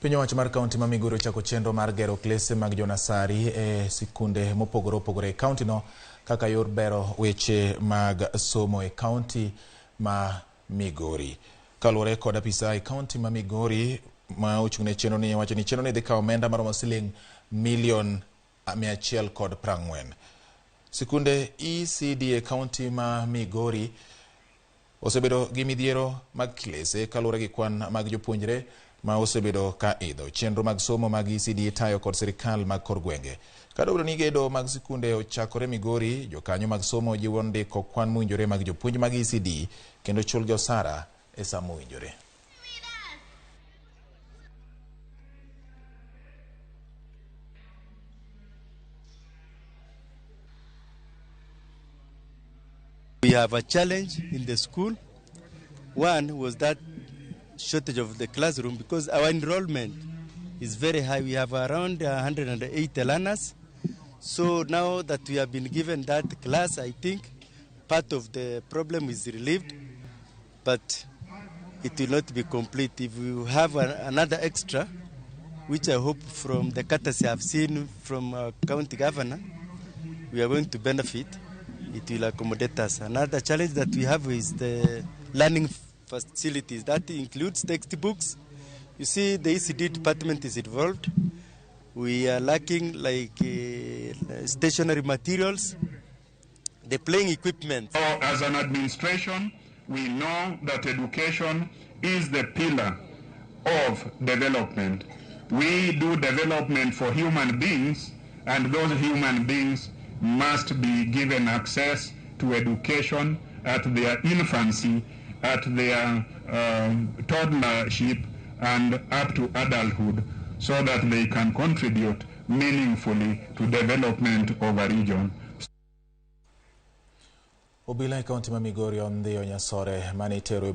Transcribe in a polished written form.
Piny owacho mar kaunti ma Migori ochako chenro mar gero klese mag jonasari e sikunde mopogore opogore e kaunti no kaka yor bero weche mag somo e kaunti ma Migori. Kaluwore kod apisa e kaunti ma Migori ma ochung' ne chenro ni wacho ni chenro ni dhi kawo omenda maromo siling milion 140. Sikunde ECD e kaunti ma Migori osebedo gi midhiero mag klese kaluwore gi kwan mag jopuonjre ma osebedo ka idho. Chenro mag somo mag ECD itayo kod sirikal mag kor gwenge. Kata obedo ni gedo mag sikunde ochakore Migori, jokanyo mag somo jiwo ndiko kwan mowinjore mag jopuonj mag ECD kendo chulgi osara e sa mowinjore. We have a challenge in the school. One was that shortage of the classroom because our enrollment is very high. We have around 180 learners. So now that we have been given that class, I think part of the problem is relieved, but it will not be complete. If we have another extra, which I hope from the courtesy I've seen from our county governor, we are going to benefit. It will accommodate us. Another challenge that we have is the learning facilities. That includes textbooks. You see, the ECD department is involved. We are lacking stationary materials, the playing equipment. So as an administration, we know that education is the pillar of development. We do development for human beings, and those human beings must be given access to education at their infancy, at their toddlership, and up to adulthood, so that they can contribute meaningfully to development of a region. Obila e kaunti ma Migori ondhiyo nyasore mane itero e